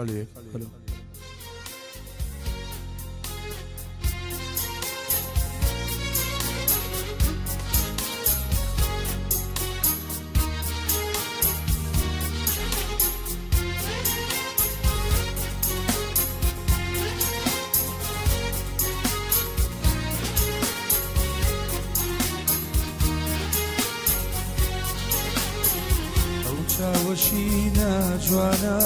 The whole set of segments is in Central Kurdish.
ئەلۆ یەک ئەلۆ. ئەو چاوەشینە جوانە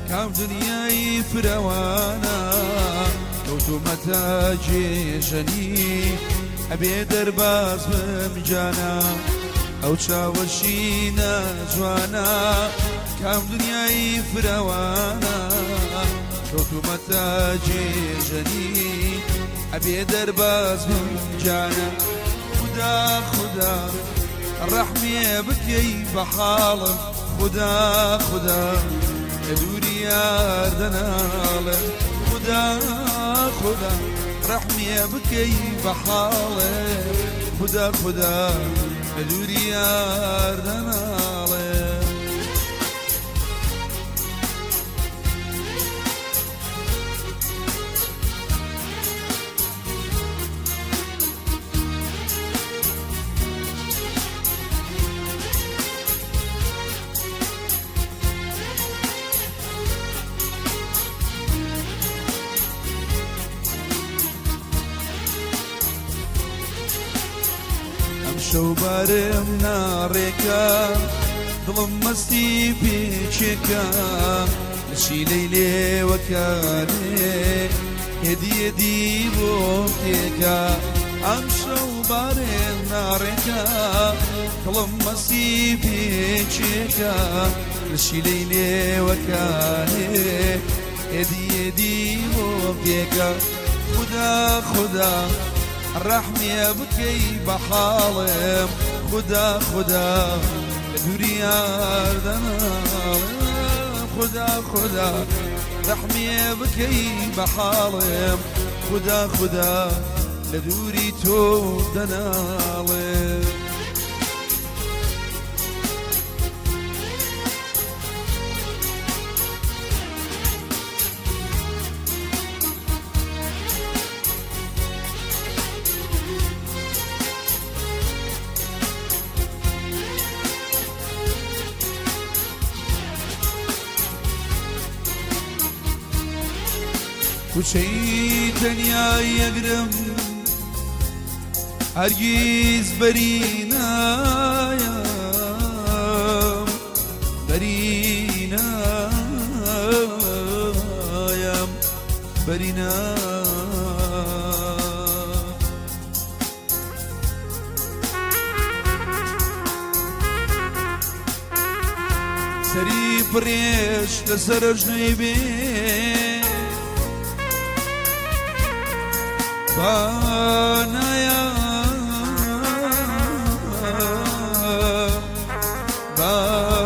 کام دنیای فرەوانە کەوتومەتە جێژەنی ئەبێ دەرباز بم جانە ئەو چاوەشینە جوانە کام دنیای فرەوانە کەوتومەتە جێژەنی ئەبێ دەرباز بم جانە خودا خودا ڕەحمێ بکەی بە حاڵم خودا خودا لە دووری یار دەناڵم خودا خودا ڕەحمێ بکەی بە حاڵم خودا خودا لە دووری یار دەناڵم. ئەمشەو بارم ناڕێکە دڵم مەستی پێچێکە شیلەی لێوەکانێ هێدی هێدی بۆ تێکا ئەمشەو بارێن ناڕێکە دڵم مەستی پێچێکە شیلەی لێوەکانێ هێدی هێدی بۆ تێکا خودا خودا ڕەحمێ بکەی بە حاڵم خودا خودا لە دووری یار دەناڵم خودا خودا ڕەحمێ بکەی بە حاڵم خودا خودا لە دووری تۆ دەناڵم. کوچەی تەنیای ئەگرم هەرگیز بەری نایەم بەری نایەم بەری سەری پرێش لەسەر ژنەی بێ بانایە بانایە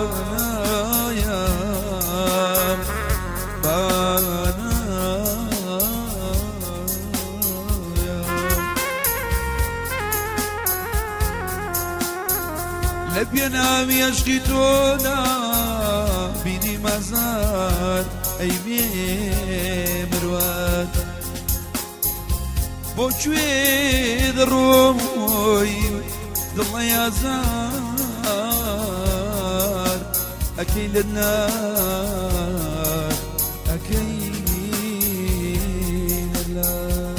لە پێناوی ئەشقی تۆدا بینی مەزار ئەی بێ مروات بۆ کوێ دەڕۆی دڵە یازار ئەکەی لە نار ئەکەی لە لار.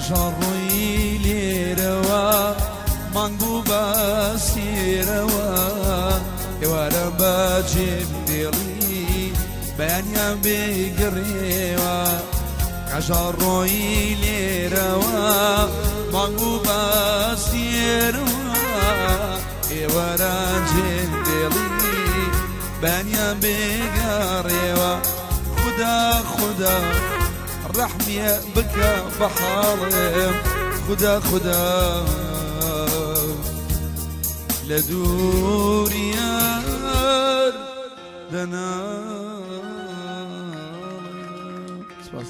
کەژاڵ ڕۆیی لێرەوە مانگ بوو بە سێرەوە ئێوارە بە جێم دێڵی بەیانیان بێگەڕێوە کەژاڵ ڕۆیی لێرەوە مانگ بوو بە سێرەوە ئێواران جێم دێڵی بەیانیان بێگەڕێوە خودا خودا ڕەحمیە بکە بە حاڵم خودا خودا. لە دووری یار دەناڵێ. سپاس.